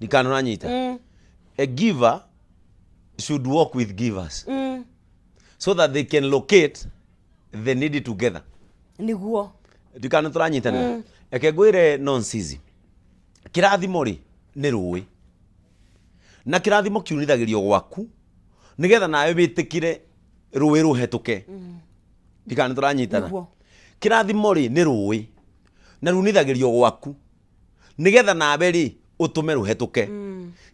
Ndikana ũranyita. A giver should work with givers so that they can locate the needy together. Nĩguo. Ndikana tũranyitanĩra. Reke ngwĩre nonsense. Kĩrathimo rĩ nĩ rũĩ, na kĩrathimo kiunithagĩrio gwaku nĩgetha nawe wĩtĩkĩre rũĩ rũhetũke. Ndikana tũranyitana. Nĩguo. Kĩrathimo rĩ nĩ rũĩ na runithagĩrio gwaku nĩgetha nawe rĩ ũtũme rũhetũke.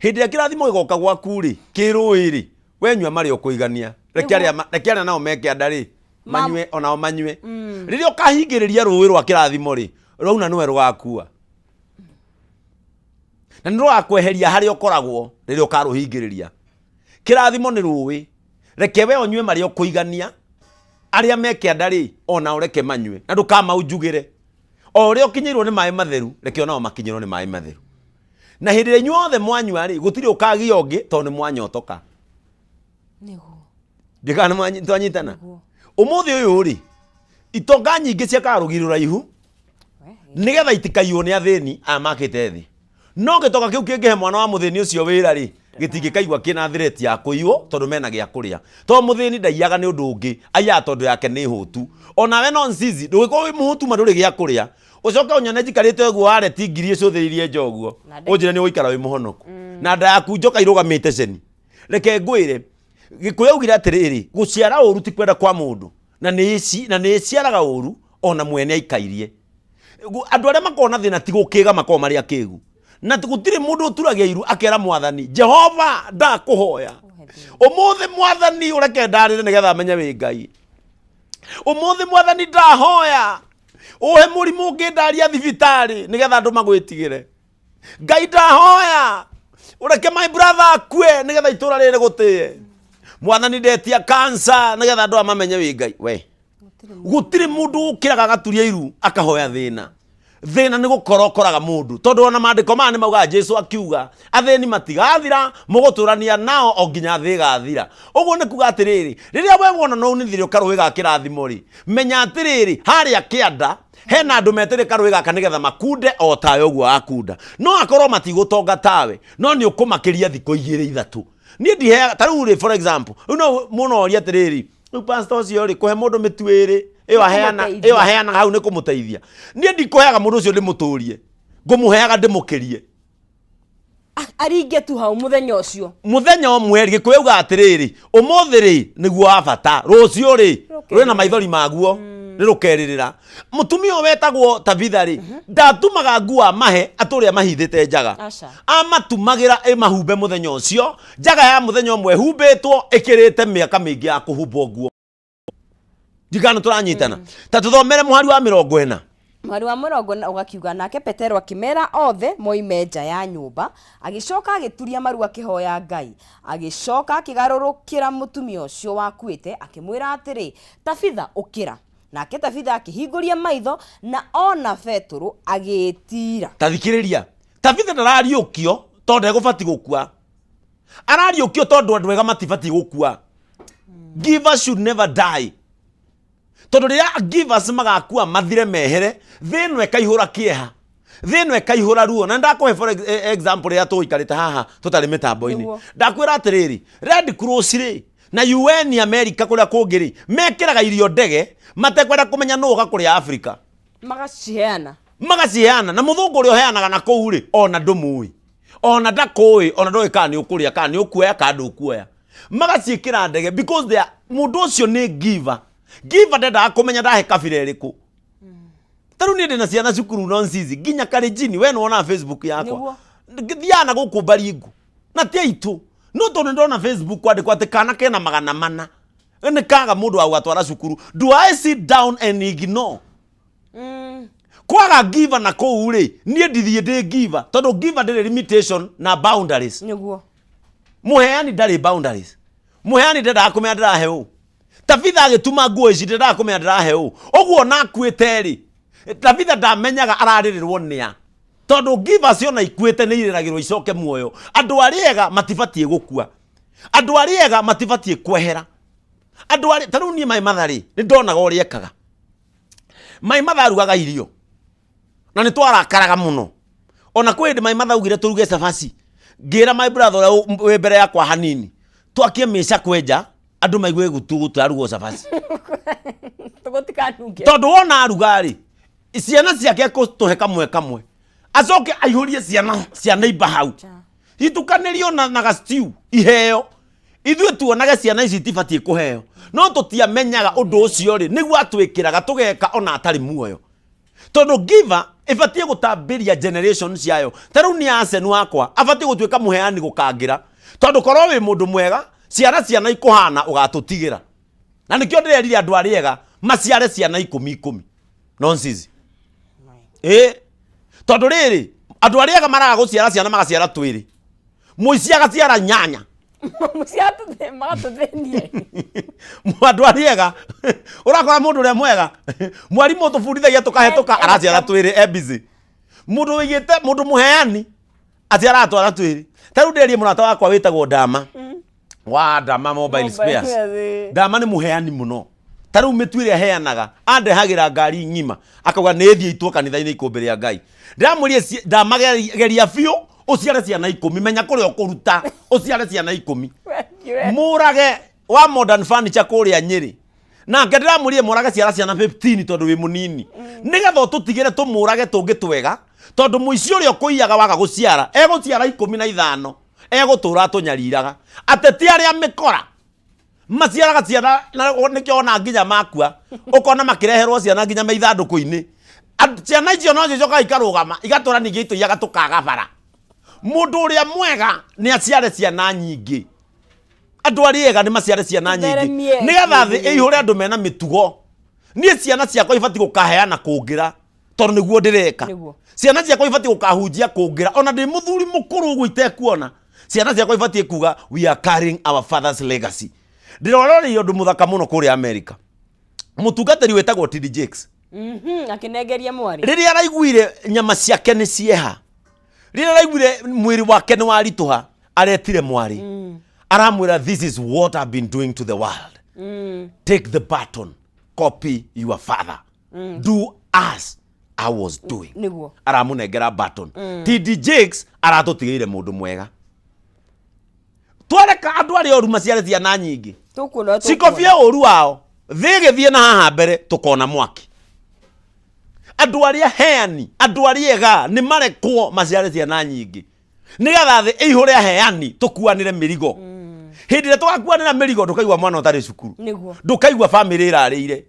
Hĩndĩ ĩrĩa kĩrathimo gĩgoka gwaku rĩ kĩ rũĩ rĩ, wenyua marĩa ũkũigania, reke Nĩguo. arĩa reke arĩa nao meke anda rĩ manyue, onao manyue. Rĩrĩa ũkahingĩrĩria rũĩ rwa kĩrathimo rĩ, rwauna nĩwe rũgakua na nĩ rũgakweheria harĩa ũkoragwo rĩrĩa ũkarũhingĩrĩria. Kĩrathimo nĩ rũĩ, reke we ũnyue marĩa ũkũigania, arĩa me kĩanda rĩ onao reke manyue, na ndũkamaunjugĩre. O ũrĩa ũkinyĩirwo nĩ maĩ matheru, reke onao makinyĩrwo nĩ maĩ matheru. Na hĩndĩ ĩrĩa inyuothe mwanyua rĩ, gũtirĩ ũkagia ũngĩ tondũ nĩ mwanyotoka. Nĩguo. Ndikana nĩ twanyitana. Nĩguo. Ũmũthĩ ũyũ rĩ, itonga nyingĩ ciakaga rũgiri rũraihu nĩgetha itikaiywo nĩ athĩni aya makĩte thĩ. No gĩtonga kĩu kĩngĩhe mwana wa mũthĩni ũcio wĩra rĩ, gĩtingĩkaigua kĩna threat ya kũiywo tondũ mena gĩa kũrĩa. Tondũ mũthĩni ndaiyaga nĩ ũndũ ũngĩ, aiyaga tondũ yake nĩ hũtu. Onawe no nzizi, ndũgĩkorwo wĩ mũhũtu ma ndũrĩ gĩa kũrĩa. Ũcoke ũnyone njikarĩte ũguo wareti ngiri ĩcũthĩrĩirie nja ũguo, Na nda- ũnjĩre nĩ ũgũikara wĩ mũhonoku. Na nda yaku njoka irũgamĩte ceni. Reke ngwĩre, Gĩkũyũ augire atĩrĩrĩ, gũciara ũru ti kwenda kwa mũndũ, na nĩ ĩci- na nĩ ĩciaraga ũru ona mwene aikairie. Andũ arĩa makoragwo na thĩna ti gũkĩga makoragwo marĩ akĩgu. Na gũtirĩ mũndũ ũturagia iru akera mwathani, Jehova ndakũhoya ũmũthĩ mwathani ũreke ndarĩre nĩgetha menye wĩ Ngai. Ũmũthĩ mwathani ndahoya ũhe mũrimũ ũngĩndaria thibitarĩ nĩgetha andũ magwĩtigĩre. Ngai ndahoya ũreke my brother akue nĩgetha itũra rĩrĩ gũtĩe. Mwathani ndetia cancer nĩgetha andũ aya mamenye wĩ Ngai. We gũtirĩ mũndũ ũkĩraga agaturia iru akahoya thĩna. Thĩna nĩ gũkora ũkoraga mũndũ, tondũ ona maandĩko maya nĩ maugaga, Jesu akiuga athĩni matigathira, mũgũtũrania nao o nginya thĩ ĩgathira. Ũguo nĩ kuga atĩrĩrĩ, rĩrĩa we wona no unithirio karũĩ ga kĩrathimo rĩ, menya atĩrĩrĩ, harĩa kĩanda hena andũ metereire karũĩ gaka nĩgetha makunde o tawe ũguo wakunda. No akorwo matigũtonga tawe, no nĩ ũkũmakĩria thikũ igĩrĩ ithatũ. Niĩ ndiheaga, ta rĩu rĩ, for example, rĩu no mũno orie atĩrĩrĩ, rĩu pastor ũcio rĩ, kũhe mũndũ mĩtu ĩrĩ ĩyo aheana, Nĩ ĩyo aheanaga hau nĩ kũmũteithia. Niĩ ndikũheaga mũndũ ũcio ndĩmũtũrie, ngũmũheaga ndĩmũkĩrie. Aringe tu hau mũthenya ũcio. Mũthenya ũmwe rĩ, Gĩkũyũ augaga atĩrĩrĩ, ũmũthĩ rĩ nĩguo wa bata, rũciũ rĩ rwĩna maithori maguo, nĩ rũkerĩrĩra. Mũtumia ũyũ wetagwo Tabitha rĩ, ndatumaga nguo amahe atũrĩa mahithĩte njaga. Aca. Amatumagĩra ĩmahumbe mũthenya ũcio, njaga ya mũthenya ũmwe ĩhumbĩtwo ĩkĩrĩte mĩaka mĩingĩ ya kũhumbwo nguo. Ndikana tũranyitana. Ta tũthomere mũhari wa 40. Mũhari wa 40 ũgakiuga, nake Petero akĩmera othe moime nja ya nyũmba, agĩcoka agĩturia maru akĩhoya Ngai. Agĩcoka akĩgarũrũkĩra mũtumia ũcio wakuĩte, akĩmwĩra atĩrĩ, Tabitha, ũkĩra. Nake Tabitha akĩhingũria maitho, na ona Petero agĩĩtiira. Ta thikĩrĩria, Tabitha ndarariũkio tondũ ndegũbatiĩ gũkua. Arariũkio tondũ andũ ega matibatiĩ gũkua. Givers should never die. Tondũ rĩrĩa givers magakua mathire mehere, thĩ ĩno ĩkaihũra kĩeha, thĩ ĩno ĩkaihũra ruo. Na ndakũhe for example rĩrĩa tũikarĩte haha tũtarĩ mĩtambo-inĩ. Ndakwĩra atĩrĩrĩ, Red Cross rĩ, na UN America kũrĩa kũngĩ rĩ, mekĩraga irio ndege matekwenda kũmenya nũ ũka kũrĩa Africa. Magaciheana. Magaciheana. Na mũthũngũ ũrĩa ũheanaga na kũu rĩ, ona ndũmũĩ, ona ndakũĩ, ona ndũĩ kana nĩ ũkũrĩa, kana nĩ ũkuoya, kana ndũkuoya. Magaciĩkĩra ndege because they are, mũndũ ũcio nĩ giver. Giver ndendaga kũmenya ndahe kabira ĩrĩkũ. Ta rĩu niĩ ndĩna ciana cukuru nonsense, nginya Kalenjin, we nĩwonaga Facebook yakwa. Nĩguo. Thiaga na gũkũ Baringo na ti aitũ, no tondũ nĩndona Facebook kwandĩkwo atĩ kana kena 400 nĩ kaga mũndũ wa gũgatwara cukuru. Do I sit down and ignore? Kwaga giver na kũu rĩ, niĩ ndithiĩ ndĩ giver, tondũ giver ndĩrĩ limitation na boundaries. Nĩguo. Mũheani ndarĩ boundaries. Mũheani ndendaga kũmenya ndĩrahe ũ. Tabitha agĩtuma nguo ici ndendaga kũmenya ndĩrahe ũ. Ũguo ona akuĩte rĩ, Tabitha ndamenyaga ararĩrĩrwo nĩa. Tondũ givers ona ikuĩte nĩ irĩragĩrwo icoke muoyo. Andũ arĩa ega matibatiĩ gũkua. Andũ arĩa ega matibatiĩ kwehera. Andũ arĩa, ta rĩu niĩ maĩ matha rĩ, nĩ ndonaga ũrĩa ekaga. Maĩ matha arugaga irio na nĩ twarakaraga mũno. Ona kwĩ hĩndĩ mai mathaugire tũruge cabaci, ngĩra my brother ũrĩa wĩ mbere yakwa hanini, twakie mĩca kwenja andũ maigue gutu gũtarugwo cabaci. Tũgũtikanunge. Tondũ wona aruga rĩ, ciana ciake ekũtũhe kamwe kamwe, acoke aihũrie ciana cia neighbor hau, itukanĩrio na ga stew iheo. Ithuĩ tuonage ciana ici itibatiĩ kũheo, no tũtiamenyaga ũndũ ũcio rĩ nĩguo atwĩkĩraga tũgeka ona atarĩ muoyo. Tondũ giver ĩbatiĩ gũtambĩria generation ciayo. Ta rĩu niĩ Arsene wakwa abatiĩ gũtuĩka mũheani gũkangĩra, tondũ korwo wĩ mũndũ mwega ciara ciana ikũhana ũgatũtigĩra. Na nĩkĩo ndĩrerire andũ arĩa ega maciare ciana ikũmi ikũmi. Nonsense. Ĩ tondũ rĩrĩ andũ arĩa ega maraga gũciara ciana magaciara twĩrĩ, mũici agaciara nyanya. Magatũthĩnie. Andũ arĩa ega ũrakora mũndũ ũrĩa mwega, mwarimũ ũtũbundithagia tũkahĩtũka araciara twĩrĩ e busy. Mũndũ wĩigĩte, mũndũ mũheani aciaraga twana twĩrĩ. Ta rĩu ndĩrerie mũrata wakwa wĩtagwo Ndama wa Ndama Mobile Spares. Ndama nĩ mũheani mũno. Ta rĩu mĩtu ĩrĩa aheanaga andehagĩra ngari ng'ima, akauga nĩ ĩthiĩ itwo kanitha-inĩ ikũmbĩ rĩa Ngai. Ndĩramwĩrire Ndama geria biũ ũciare ciana ikũmi, menya kũrĩa ũkũruta ũciare ciana ikũmi. Mũrage wa Modern Furniture kũrĩa Nyĩrĩ, nake ndĩramwĩrire mũrage ciara ciana 15 tondũ wĩ mũnini, nĩgetha ũtũtigĩre tũmũrage tũngĩ twega, tondũ mũici ũrĩa ũkũiyaga waga gũciara egũciara 15, egũtũra atũnyariraga. Ateti arĩa mĩkora maciaraga ciana na nĩkĩo ona nginya makua ũkona makĩreherwo ciana nginya me ithandũkũ-inĩ. Ciana icio no cicokaga ikarũgama igatũra ningĩ itũiyaga tũkaga bara. Mũndũ ũrĩa mwega nĩ aciare ciana nyingĩ. Andũ arĩa ega nĩ maciare ciana nyingĩ Tũtheremie nĩgetha thĩ kĩĩrĩgĩrĩro. ĩihũre andũ mena mĩtugo. Niĩ ciana ciakwa ibatiĩ gũkaheana kũngĩra tondũ nĩguo ndĩreka. Nĩguo. Ciana ciakwa ibatiĩ gũkahunjia kũngĩra ona ndĩ mũthuri mũkũrũ ũguo itekuona. Ciana ciakwa ibatiĩ kuga we are carrying our father's legacy. Ndĩrorereire ũndũ mũthaka mũno kũrĩa America. Mũtungatĩri wĩtagwo TD Jakes. Akĩnengeria mwarĩ. Rĩrĩa araiguire nyama ciake nĩ cieha, rĩrĩa araiguire mwĩrĩ wake nĩ waritũha, aretire mwarĩ. Aramwĩra this is what I've been doing to the world. Take the baton, copy your father. Do as I was doing. Nĩguo. Aramũnengera baton. TD Jakes aratũtigĩire mũndũ mwega. Twareka andũ arĩa oru maciare ciana nyingĩ, Tũkuona ũrĩa cikobie tũkuona. ũru wao, thĩ ĩgĩthiĩ na haha mbere tũkona mwaki. Andũ arĩa heani, andũ arĩa ega nĩ marekwo maciare ciana nyingĩ, nĩgetha thĩ ĩihũre aheani, tũkuanĩre mĩrigo. Hĩndĩ ĩrĩa tũgakuanĩra mĩrigo, ndũkaigua mwana ũtarĩ cukuru, Nĩguo. ndũkaigua bamĩrĩ ĩrarĩire,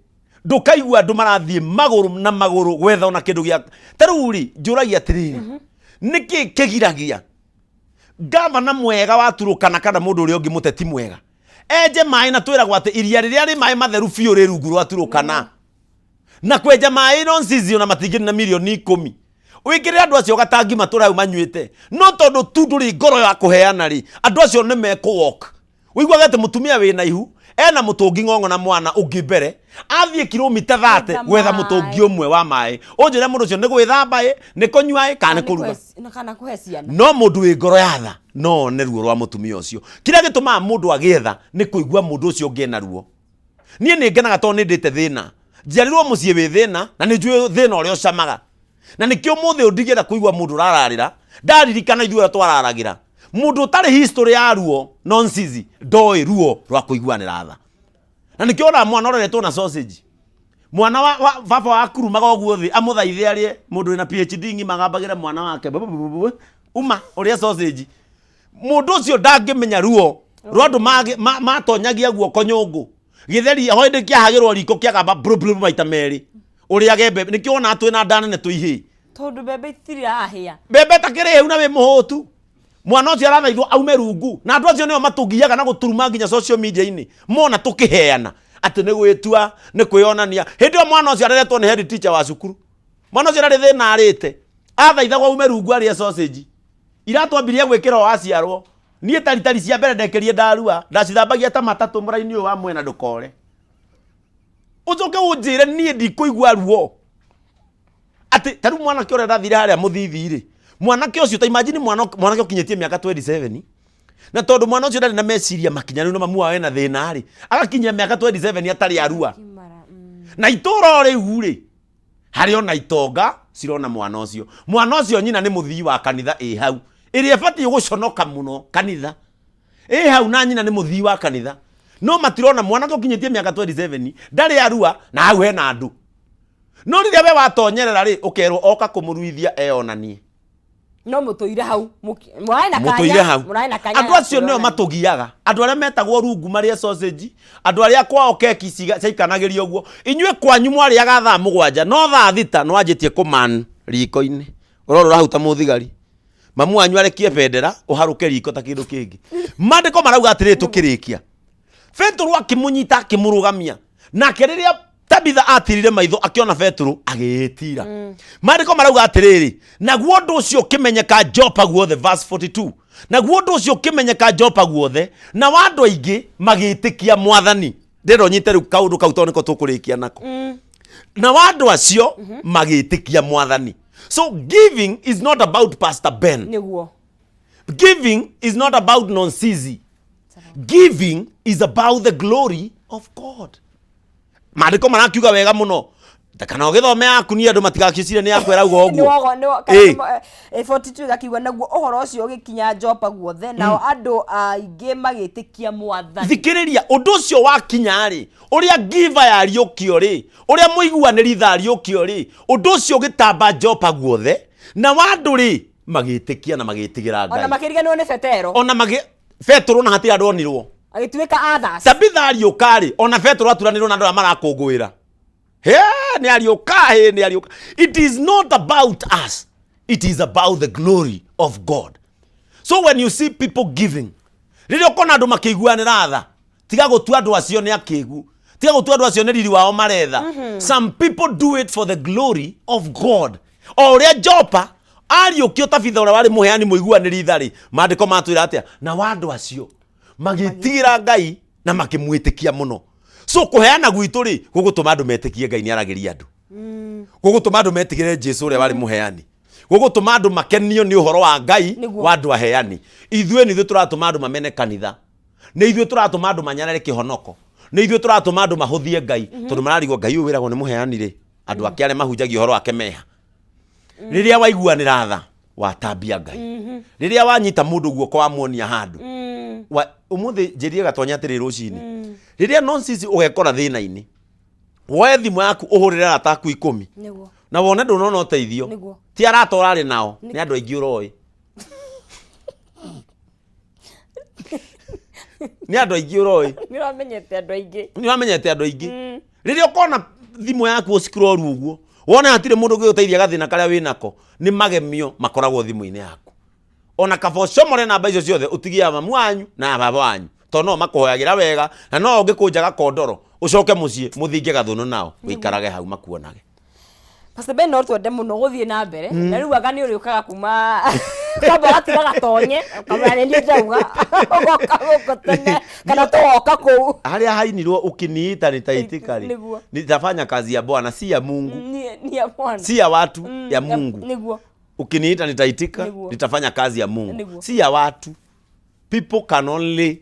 ndũkaigua andũ marathiĩ magũrũ na magũrũ gwetha ona kĩndũ gĩa ta rĩu rĩ, njũragia atĩrĩrĩ, nĩkĩ kĩgiragia gavana mwega wa Turukana kana mũndũ ũrĩa ũngĩ mũteti mwega enje maĩ, na twĩragwo atĩ iria rĩrĩa rĩ maĩ matheru biũ rĩ rungu rwa Turukana, na kwenja maĩ nonsense ona matingĩ na mirioni 10 wĩkĩrĩre andũ acio gatangi matũra hau manyuĩte, no tondũ tu ndũrĩ ngoro ya kũheana rĩ, andũ acio nĩ mekũ walk. Ũiguaga atĩ mũtumia wĩna ihu ena mũtũngi ng'ong'o na mwana ũngĩ mbere athiĩ kilomita 30 Gwetha gwetha mũtũngi maĩ. ũmwe wa maĩ. Ũnjĩre mũndũ ũcio nĩ gwĩthamba ĩ, nĩ kũnyua ĩ, kana nĩ kũruga? Na kana kũhe ciana. No mũndũ wĩ ngoro ya tha no one ruo rwa mũtumia ũcio. Kĩrĩa gĩtũmaga mũndũ agĩe tha nĩ kũigua mũndũ ũcio ũngĩ ena ruo. Niĩ nĩ ngenaga tondũ nĩ ndĩte thĩna. Njiarirwo mũciĩ wĩ thĩna na nĩ njũĩ thĩna ũrĩa ũcamaga. Na nĩkĩo ũmũthĩ ũyũ ndingĩenda kũigua mũndũ ũrararĩra, ndaririkana ithuĩ ũrĩa twararagĩra. Mũndũ ũtarĩ history ya ruo nonsense ndoĩ ruo rwa kũiguanĩra tha. Na nĩkĩo wonaga mwana ũreretwo na sausage. Mwana wa baba wakurumaga ũguo thĩ amũthaithe arĩe, mũndũ wĩna PhD ng'ima agambagĩra mwana wake uma ũrĩe sausage. Mũndũ ũcio ndangĩmenya ruo rwa andũ matonyagia guoko nyũngũ. Gĩtheri ho hĩndĩ kĩahagĩrwo riko kĩagamba bru bru maita merĩ. Ũrĩage mbembe, nĩkĩo wonaga twĩna nda nene twĩ ihĩĩ. Tondũ mbembe itirahĩa. Mbembe ta kĩrĩ hĩu na wĩ mũhũtu. Mwana ũcio arathaithwo aume rungu. Na andũ acio nĩo matũgiaga na gũturuma nginya social media-inĩ. Mona tũkĩheana atĩ nĩ gwĩtua, nĩ kwĩyonania. Hĩndĩ ĩyo mwana ũcio areretwo nĩ head teacher wa cukuru. Mwana ũcio ndarĩ thĩna arĩte. Athaithagwo aume rungu arĩe sausage. Iratũ ambirie gwĩkĩra o aciarwo. Niĩ taritari cia mbere ndekĩrie ndarua, ndacithambagia ta matatũ mũraini ũyũ wa mwena ndũkore. Ũcoke ũnjĩre niĩ ndikũigua ruo. Atĩ ta rĩu mwanake ũrĩa ndathire harĩa mũthithi rĩ, mwanake ũcio ta imagine mwanake ũkinyĩtie mĩaka 27, na tondũ mwana ũcio ndarĩ na meciria makinyanĩru na mamu wao ena thĩna rĩ, agakinyia mĩaka 27 atarĩ arua. Na itũra o rĩu rĩ, harĩ ona itonga Cirona mwana ũcio. Mwana ũcio nyina nĩ mũthii wa kanitha ĩ hau. Ĩrĩa ĩbatiĩ gũconoka mũno kanitha. Ĩ hau na nyina nĩ mũthii wa kanitha. No matirona mwana tũkinyĩtie mĩaka 27 ndarĩ arua na hau hena andũ. No rĩrĩa we watonyerera rĩ ũkerwo oka kũmũruithia eyonanie. No mũtũire hau mũrarĩ na mũtũire kanya hau mũrarĩ na kanya andũ ga acio nĩo kwĩyonania. matũgiaga andũ arĩa metagwo rungu marĩe sausage andũ arĩa kwao keki ciaikanagĩrio ũguo inyuĩ kwanyu mwarĩaga thaa 7 no thaa 6 nĩwanjĩtie kũman riko-inĩ ũrorũra hau ta mũthigari mamu wanyu arekie bendera ũharũke riko ta kĩndũ kĩngĩ maandĩko marauga atĩrĩrĩ tũkĩrĩkia Petero akĩmũnyita akĩmũrũgamia nake rĩrĩa Tabitha atirire maitho akĩona Petero agĩĩtira maandĩko marauga atĩrĩrĩ naguo ũndũ ũcio ũkĩmenyeka Jopa guothe verse 42 naguo ũndũ ũcio ũkĩmenyeka Jopa guothe na andũ aingĩ magĩtĩkia mwathani ndĩrenda ũnyite rĩu kaũndũ kau tondũ nĩko tũkũrĩkia nako na andũ acio magĩtĩkia mwathani so giving is not about Pastor Ben nĩguo giving is not about nonsizi giving is about the glory of god maandĩko marakiuga wega mũno kana ũgĩthome yaku niĩ andũ matigakĩcire nĩ yakwa ĩrauga ũguo Ĩ. 42 gakiuga naguo ũhoro ũcio ũgĩkinya Jopa guothe nao andũ aingĩ magĩtĩkia mwathani thikĩrĩria ũndũ ũcio wakinya rĩ ũrĩa giva yariũkio rĩ ũrĩa mũiguanĩri tha ariũkio rĩ ũndũ ũcio ũgĩtamba Jopa guothe na andũ rĩ magĩtĩkia na magĩtigĩra ona Ngai makĩriganĩrwo nĩ Petero ona magĩ Petero na hatirĩ andũ onirwo agĩtuĩka others Tabitha ariũka rĩ ona Petero aturanĩrwo na andũ arĩa marakũngũĩra He, nĩ ariũka he nĩ ariũka it is not about us it is about the glory of God so when you see people giving rĩrĩa ũkona andũ makĩiguanĩra tha tiga gũtua andũ acio nĩ akĩgu tiga gũtua andũ acio nĩ riri wao maretha some people do it for the glory of God o ũrĩa Jopa ariũkio Tabitha ũrĩa warĩ mũheani mũiguanĩri tha rĩ maandĩko matwĩra atĩa na wa andũ acio magĩtigĩra Ngai na makĩmwĩtĩkia mũno so kũheana gwitũ rĩ gũgũtũma andũ metĩkie Ngai nĩ aragĩria andũ gũgũtũma andũ metigĩre Jesu ũrĩa warĩ mũheani gũgũtũma andũ makenio nĩ ũhoro wa Ngai Nĩguo. wa andũ aheani ithuĩ nĩ ithuĩ tũratũma andũ mamene kanitha nĩ ithuĩ tũratũma andũ manyarare kĩhonoko nĩ ithuĩ tũratũma andũ mahũthie Ngai tondũ mararigwo Ngai ũyũ wĩragwo nĩ mũheani rĩ andũ ake arĩa mahunjagia ũhoro wake meha rĩrĩa waiguanĩra tha watambia Ngai rĩrĩa wanyita mũndũ guoko wamuonia handũ ũmũthĩ njĩrie gatonya atĩrĩ rũcinĩ rĩrĩa nonsense ũgekora thĩna-inĩ woe thimũ yaku ũhũrĩre arata aku 10 nĩguo na wone ndũnona ũteithio Nĩguo. ti arata ũrarĩ nao nĩ andũ aingĩ ũroĩ nĩ andũ aingĩ ũroĩ nĩ ũramenyete andũ aingĩ nĩ ũramenyete andũ aingĩ rĩrĩa ũkona thimũ yaku ũscroll ũguo wone hatirĩ mũndũ ũngĩgũteithia gathĩna karĩa wĩ nako nĩ magemio makoragwo thimũ-inĩ yaku ona kaba ũcomore namba icio ciothe ũtigie ya mamu wanyu na ya baba wanyu tondũ no makũhoyagĩra wega na no ũngĩkũnja gakondoro ũcoke mũciĩ mũthinge gathũnũ nao ũikarage hau makuonage Pastor Ben no twende mũno gũthiĩ na mbere na rĩu anga nĩ ũrĩũkaga kuma kwamba ũgatiga gatonye ũkamwĩra nĩ niĩ ndauga ũgoka gũkũ tene kana tũgoka kũu harĩa hainirwo ukiniita nitaitika rĩ Nĩguo. nitafanya kazi ya Bwana si ya Mungu ni ya Bwana si ya watu ya Mungu nĩguo ukiniita nitaitika Nĩguo. nitafanya kazi ya Mungu Nĩguo. si ya watu people can only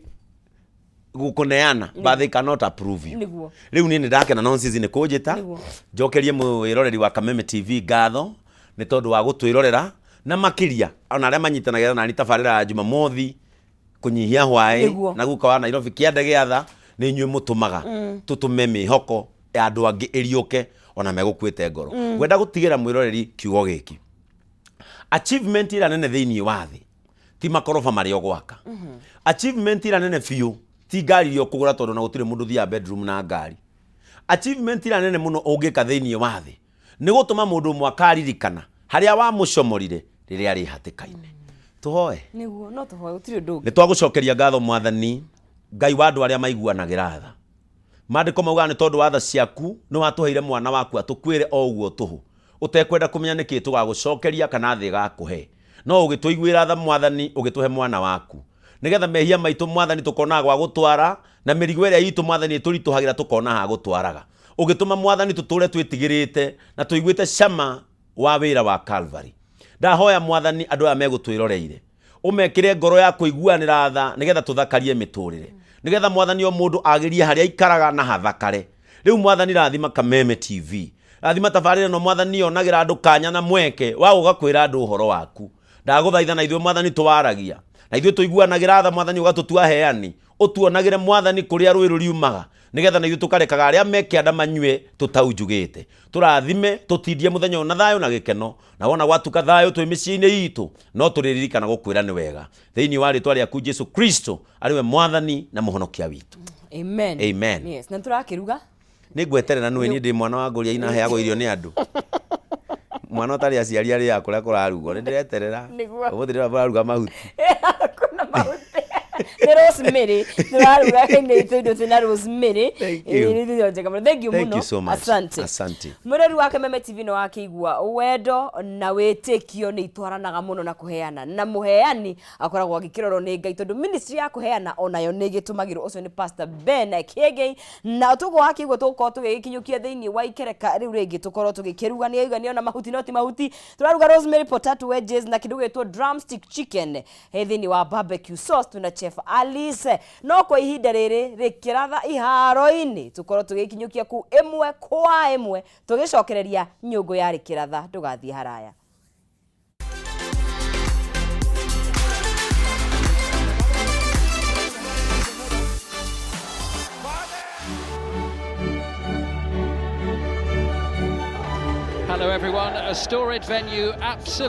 gukuneana but they cannot approve you Nĩguo. rĩu niĩ nĩ ndakena nonsense nĩ kũnjĩta Nĩguo. njokerie mwĩroreri wa Kameme TV ngatho nĩ tondũ wa gũtwĩrorera na makĩria ona arĩa manyitanagĩra nani tabarĩra ya Jumamothi kũnyihia hwaĩ Nĩguo. na guka wa Nairobi kĩande gĩatha nĩ inyuĩ mũtũmaga tũtũme mĩhoko ya andũ angĩ ĩriũke ona megũkuĩte ngoro ngwenda gũtigĩra mwĩroreri kiugo gĩkĩ achievement ĩrĩa nene thĩinĩ wa thĩ ti makoroba marĩa ũgwaka achievement ĩrĩa nene biũ ti ngari iria ũkũgũra tondũ na gũtirĩ mũndũ ũthiaga bedroom na ngari achievement ĩrĩa nene mũno ũngĩka thĩinĩ wa thĩ nĩ gũtũma mũndũ ũmwe akaririkana harĩa wamũcomorire rĩrĩa arĩ hatĩka-inĩ tũhoe nĩguo no tũhoe gũtirĩ ũndũ ũngĩ nĩ twagũcokeria ngatho mwathani Ngai wa andũ arĩa maiguanagĩra tha maandĩko maugaga nĩ tondũ wa tha ciaku nĩ watũheire mwana waku atũkuĩre o ũguo tũhũ ũtekwenda kũmenya nĩkĩ tũgagũcokeria kana thĩ ĩgakũhe no ũgĩtũiguĩra tha mwathani ũgĩtũhe mwana waku nĩgetha mehia maitũ mwathani tũkonaga gwa gũtwara na mĩrigo ĩrĩa itũ mwathani ĩtũritũhagĩra tũkona ha gũtwaraga ũgĩtũma mwathani tũtũre twĩtigĩrĩte na tũiguĩte cama wa wĩra wa Calvary ndahoya mwathani andũ aya megũtwĩroreire ũmekĩre ngoro ya kũiguanĩra tha nĩgetha tũthakarie mĩtũrĩre nĩgetha mwathani o mũndũ agĩrie harĩa aikaraga na hathakare rĩu mwathani rathima Kameme TV Rathima tabarĩra ĩno Mwathani, yonagĩra andũ kanya na mweke wa gũka kwĩra andũ ũhoro waku. Ndagũthaitha na ithuĩ Mwathani tũwaragia, na ithuĩ tũiguanagĩra tha Mwathani, ũgatũtua aheani. Ũtuonagĩre Mwathani kũrĩa rũĩ rũriumaga, nĩgetha na ithuĩ tũkarekaga arĩa me kĩanda manyue tũtaunjugĩte. Tũrathime, tũtindie mũthenya ũyũ na thayũ na gĩkeno, na wona gwatuka thayũ twĩ mĩciĩ-inĩ itũ, no tũrĩririkana gũkwĩra nĩ wega. Thĩinĩ wa rĩtwa rĩaku Jesu Kristo, arĩ we Mwathani na Mũhonokia witũ. Amen. Amen. Yes, na tũrakĩruga. Nĩ ngweterera nũĩ niĩ ndĩ mwana wa ngũria inaheagwo irio nĩ andũ. Mwana ũtarĩ aciari arĩaga kũrĩa kũrarugwo. Nĩ ndĩreterera. Nĩguo. Ũmũthĩ ndĩrona mũraruga mahuti. Kuna mahuti. Nĩ rosemary. Tũraruga nĩ tũindo twĩna rosemary. Thank you. Ĩĩ, nĩ irio njega mũno. Thank you Thank mũno. you so much. Asante. Asante. Mwĩrori wa Kameme TV nĩ wakĩigua wendo na wĩtĩkio nĩ itwaranaga mũno na kũheana, na mũheani akoragwo agĩkĩrorwo nĩ Ngai tondũ ministry ya kũheana onayo nĩ ĩgĩtũmagĩrwo. Ũcio nĩ Pastor Ben Kĩengei, na tũguo wakĩigua tũgũkorwo tũgĩgĩkinyũkia thĩinĩ wa ikereka rĩu rĩngĩ tũkorwo tũgĩkĩruga. Nĩ aigua nĩona mahuti no ti mahuti, tũraruga rosemary potato wedges na kĩndũ gĩtwo drumstick chicken he thĩinĩ wa barbecue sauce twĩna Chef Alice. No kwa ihinda rĩrĩ rĩkĩratha iharo-inĩ tũkorwo tũgĩkinyũkia kũu ĩmwe kwa ĩmwe tũgĩcokereria nyũngũ ya rĩkĩratha. Ndũgathiĩ haraya. Hello everyone, a storied venue, absolutely.